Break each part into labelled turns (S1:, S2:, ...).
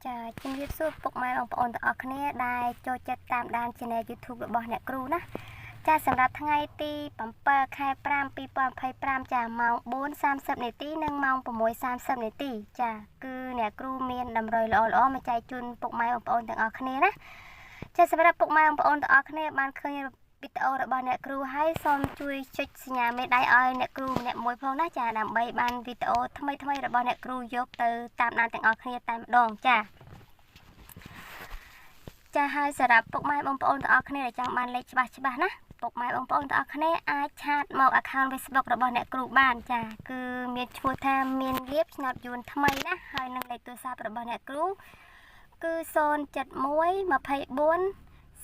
S1: ចាជំរាបសួរពុកម៉ែបងប្អូនទាំងអស់គ្នាដែលចូលចិត្តតាមដាន Channel YouTube របស់អ្នកគ្រូណាចាសម្រាប់ថ្ងៃទី7ខែ5 2025ចាម៉ោង4:30នាទីនិងម៉ោង6:30នាទីចាគឺអ្នកគ្រូមានតម្រុយល្អៗមកចែកជូនពុកម៉ែបងប្អូនទាំងអស់គ្នាណាចាសម្រាប់ពុកម៉ែបងប្អូនទាំងអស់គ្នាបានឃើញវីដេអូរបស់អ្នកគ្រូហើយសូមជួយចុចសញ្ញាមេដៃឲ្យអ្នកគ្រូម្នាក់មួយផងណាចាដើម្បីបានវីដេអូថ្មីៗរបស់អ្នកគ្រូយកទៅតាមដានទាំងអស់គ្នាតែម្ដងចាចាហើយសម្រាប់ពុកម៉ែបងប្អូនទាំងអស់គ្នាដែលចង់បានលេខច្បាស់ច្បាស់ណាពុកម៉ែបងប្អូនទាំងអស់គ្នាអាច chat មក account Facebook របស់អ្នកគ្រូបានចាគឺមានឈ្មោះថាមានលៀបឆ្នោតយួនថ្មីណាហើយនឹងលេខទូរស័ព្ទរបស់អ្នកគ្រូគឺ071 24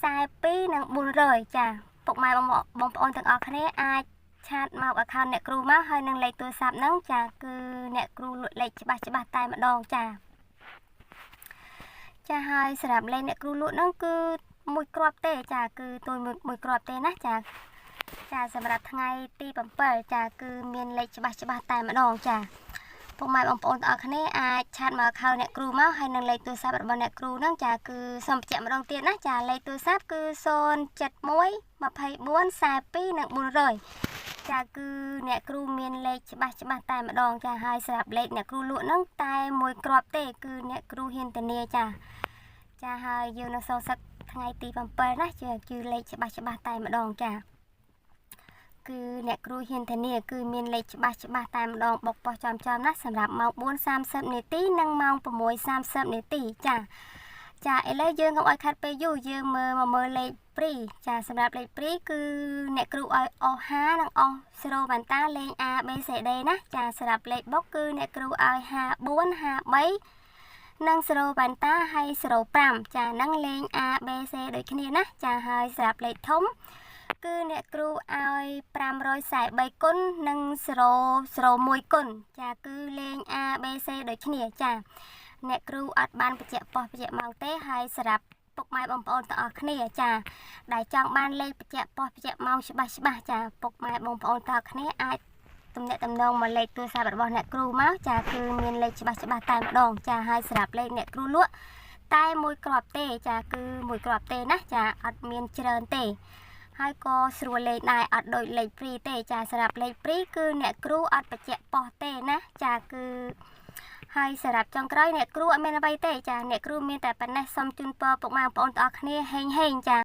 S1: 42និង400ចាពុកម៉ែបងបងប្អូនទាំងអស់គ្នាអាច chat មក account អ្នកគ្រូមកហើយនឹងលេខទូរស័ព្ទហ្នឹងចាគឺអ្នកគ្រូលក់លេខច្បាស់ច្បាស់តែម្ដងចាចាហើយសម្រាប់លេខអ្នកគ្រូលក់ហ្នឹងគឺមួយគ្រាប់ទេចាគឺទួយមួយគ្រាប់ទេណាចាចាសម្រាប់ថ្ងៃទី7ចាគឺមានលេខច្បាស់ច្បាស់តែម្ដងចាពុកម៉ែបងប្អូនទាំងអស់គ្នាអាច chat មក account អ្នកគ្រូមកហើយនឹងលេខទូរស័ព្ទរបស់អ្នកគ្រូហ្នឹងចាគឺសូមបញ្ជាក់ម្ដងទៀតណាចាលេខទូរស័ព្ទគឺ071 24 42និង400ចាគឺអ្នកគ្រូមានលេខច្បាស់ច្បាស់តែម្ដងចាហើយសម្រាប់លេខអ្នកគ្រូលក់ហ្នឹងតែមួយគ្រាប់ទេគឺអ្នកគ្រូហ៊ានធានាចាចាហើយយើងនៅសងសឹកថ្ងៃទី7ណាជាគឺលេខច្បាស់ច្បាស់តែម្ដងចាគឺអ្នកគ្រូហ៊ានធានាគឺមានលេខច្បាស់ច្បាស់តែម្ដងបុកប៉ុស្ចំចំណាសម្រាប់ម៉ោង4:30នាទីនិងម៉ោង6:30នាទីចាចាឥឡូវយើងកុំឲ្យខាត់ពេលយូរយើងមើលមកមើលលេខ free ចាសម្រាប់លេខ free គឺអ្នកគ្រូឲ្យអស់5និងអស់0បន្តាលេង A B C D ណាចាសម្រាប់លេខបុកគឺអ្នកគ្រូឲ្យ54 53និង0បន្តាហើយ05ចាហ្នឹងលេង A B C ដូចគ្នាណាចាហើយសម្រាប់លេខធំគឺអ្នកគ្រូឲ្យ543គុណនិង001គុណចាគឺលេង A B C ដូចគ្នាចាអ្នកគ្រូអត់បានបញ្ជាក់ប៉ុស្តិ៍បញ្ជាក់ម៉ោងទេហើយសម្រាប់ពុកម៉ែបងប្អូនទាំងអស់គ្នាចាដែលចង់បានលេខបញ្ជាក់ប៉ុស្តិ៍បញ្ជាក់ម៉ោងច្បាស់ច្បាស់ចាពុកម៉ែបងប្អូនទាំងអស់គ្នាអាចទំនាក់ទំនងមកលេខទូរស័ព្ទរបស់អ្នកគ្រូមកចាគឺមានលេខច្បាស់ច្បាស់តែម្ដងចាហើយសម្រាប់លេខអ្នកគ្រូលក់តែមួយគ្រាប់ទេចាគឺមួយគ្រាប់ទេណាចាអត់មានច្រើនទេហើយក៏ស្រួលលេខដែរអត់ដូចលេខ free ទេចាសម្រាប់លេខ free គឺអ្នកគ្រូអត់បញ្ជាក់ប៉ុស្តិ៍ទេណាចាគឺហើយសម្រាប់ចុងក្រោយអ្នកគ្រូអត់មានអ្វីទេចាអ្នកគ្រូមានតែប៉ុណ្ណេះសូមជូនពរពុកម៉ែបងប្អូនទាំងអស់គ្នាហេងហេងចា។